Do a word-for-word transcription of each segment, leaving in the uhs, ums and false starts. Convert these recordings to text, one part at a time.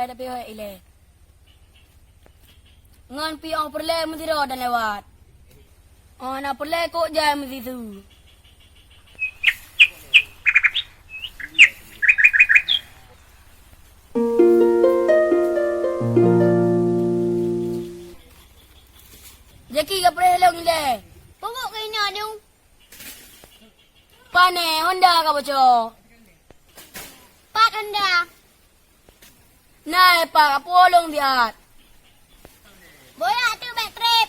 Hai, tapi hoi ilée. Ngon pi óh peureulée meusidroe dan lewat. Óh na peureulée kok jai meusisu. Jaki ka preh lôn ilée. Peubuet keu inoe dong. Pane Honda ka boco. Pat Honda? Nai, Pak, ka pulang siat. Boya tu bek trip.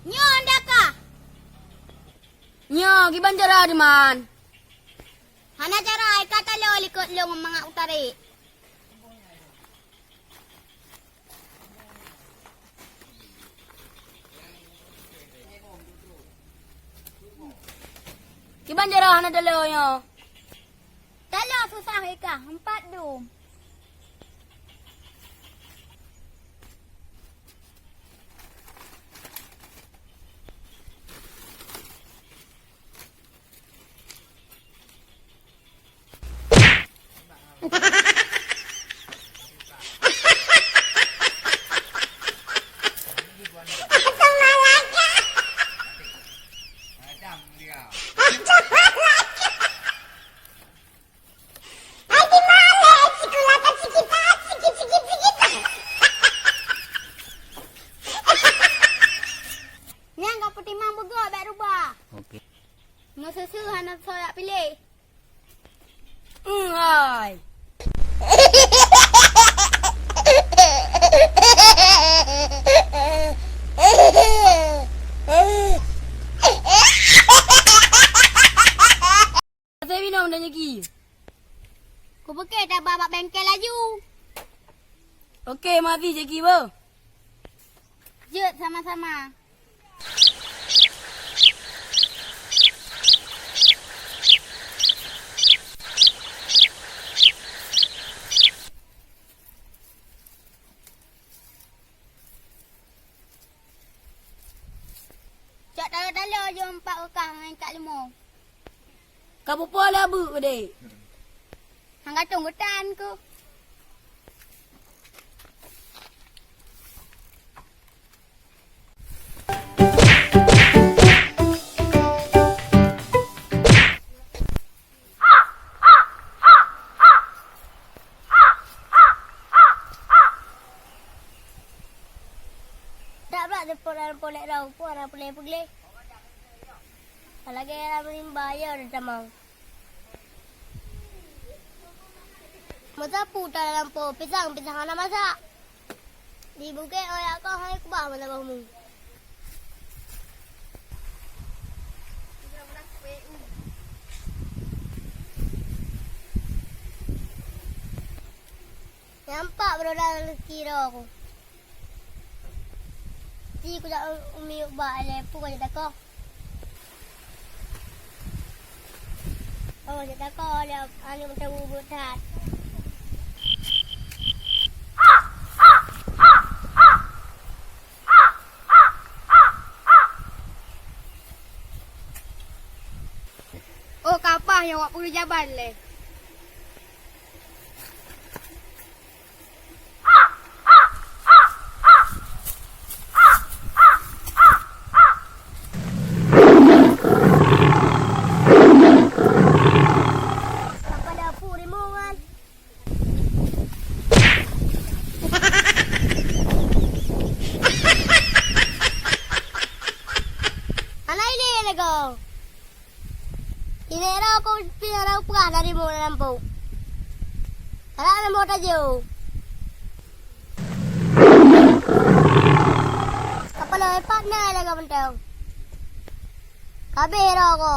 Nyoe Honda kah? Nyoe, kiban cara diman? Hana cara, ai ka talo likot lôn mangat utarék. Kiban cara hana talo nyoe? Talo susah ika, empat dum. Nyang ka peutimang beugok bèk rubah. Oke. Meususu hana soyak piléh. Hai. Asai minong dan nyeki. Kupeugah taba bak bengkel laju. Oke, mari nyeki, beuh. Jeuet sama-sama. Cok talo-talo jom empat reukah ngon ikat leumo. Ka pupo lé abeuk udeh. Hang gatong geutan ku. Tak bak teupeue dalam polek rau, peue hana peureulèe peugleh. Lagèe hana meurimba, ya udah tamong. Meusapu ta dalam po, pisang, pisang hana masak. Di bukét oyak kah hai keubah mata bangung. Nampak beroda rezeki roh. Ti kujak umi ubak lé pu kujak tako. Oh, kujak tako lé anu meuteubeuet that. Oh, kapah nyang wak puluh jaban lé. Apa dapur rimungan? Hana ilé lé goe. Inék roh ku pih hana kupeugah dari mo lam pok. Hana lam pok tajok. Kapala ipat na lé goe mantong. Kabeh roh ko.